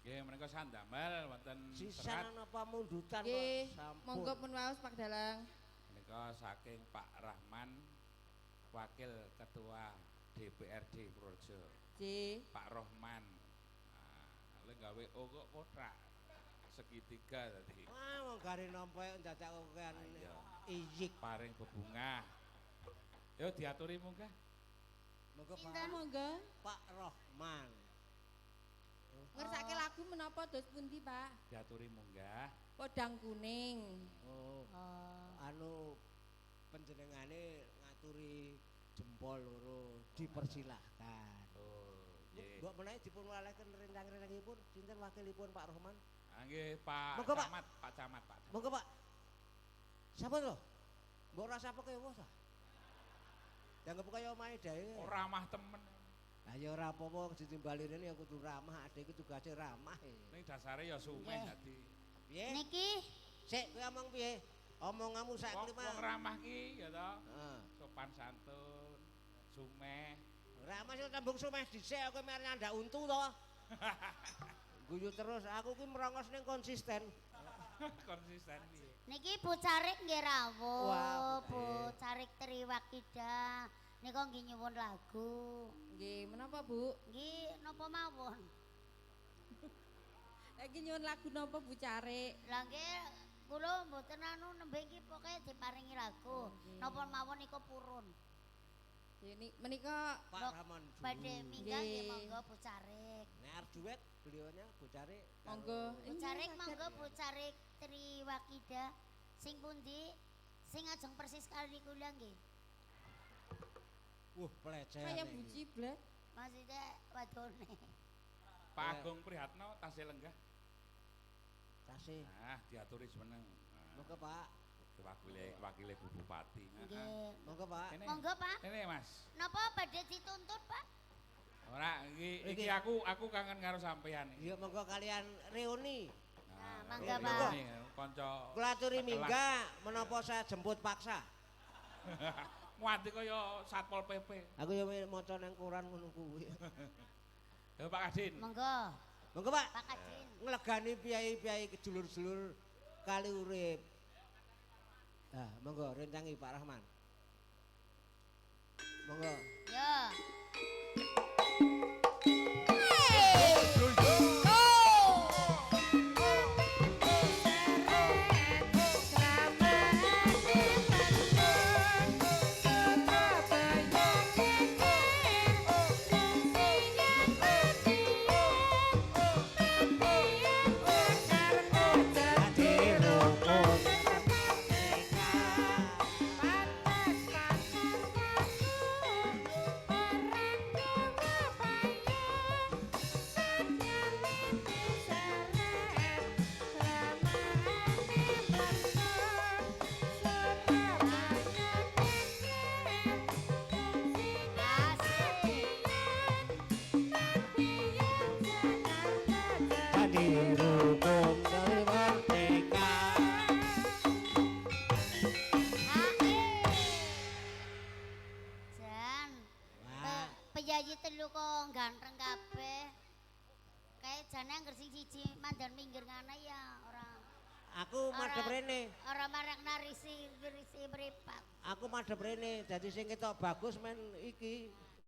Nggih, menika sandamel wonten Sisan napa mundutan kok Nggih, sampun. Monggo pun waos Pak Dalang. Menika saking Pak Rahman, Wakil Ketua DPRD Purworejo. Nggih. Pak Rohman. Nah, lek gawe O kok kotak. Segitiga tadi. Wah, wong gare nampa dadak kokean iyik. Paring bebungah. Yo diaturi munggah. Monggo Pak. Sinten monggo? Pak Rohman. Ngersake lagu menapa dos pundi, Pak? Diaturi munggah. Podang kuning. Oh. Anu panjenengane ngaturi jempol loro dipersilahkan. Oh, nggih. Mbok menawi dipun walehken rencang-rencangipun sinten wakilipun Pak Rohman? Ah, nggih, Pak. Monggo, Pak. Camat, Pak Camat, Pak. Monggo Pak. Sapa to? Mbok ora sapa kaya wis ta. Dianggep kaya omahe dhewe. Ora ramah temen. Lah ya ora apa-apa ditimbali rene ya kudu ramah, adek iki tugase ramah. Ning dasare ya sumeh dadi. Piye? Niki sik kowe omong piye? Omonganmu saiki mah. Wong ramah ki ya to. Heeh. Sopan santun, sumeh. Ramah sing tembung sumeh dhisik kowe mer nyandak untu to. Guyu terus aku ki merongos ning konsisten. Konsisten piye? Niki Bu Carik nggih rawuh, Bu Carik Triwakida. Nika nggih nyuwun lagu. Nggih, menapa Bu? Nggih, napa mawon? Lagi nyuwun lagu napa Bu Carik? Lah nggih kula mboten anu nembe iki pokoke diparingi lagu. Napa mawon nika purun. Nggih menika Pak Rahman. Badhe minggah nggih monggo Bu Carik. Nek arep duet beliaunya Bu Carik. Monggo. Bu Carik monggo Bu Carik Triwakida. Sing pundi? Sing ajeng persis kali kula nggih. Wah, pelecehan. Kaya buci blek. Maksudnya wadone. Pak Agung Prihatno tasih lenggah. Tasih. Nah, diaturi seneng. Monggo Pak. Wakile wakile Bu Bupati. Nggih. Monggo Pak. Monggo Pak. Ini Mas. Napa badhe dituntut Pak? Ora, iki aku kangen karo sampean iki. Iya, monggo kalian reuni. Nah, mangga Pak. Kanca. Kula aturi minggah menapa saya jemput paksa. Nguati kaya Satpol PP. Aku ya maca nang koran ngono kuwi. Ya Pak Kadin. Monggo. Monggo Pak. Pak Kadin. Nglegani piyai-piyai kedulur-dulur kali urip. Nah, monggo rencangi Pak Rahman. Monggo. Ya. Piyayi telu kok ganteng kabeh. Kae jane angger sing siji mandan minggir ngene ya ora. Aku madhep rene. Ora marang narisi risi mripat. Aku madhep rene, dadi sing ketok bagus men iki.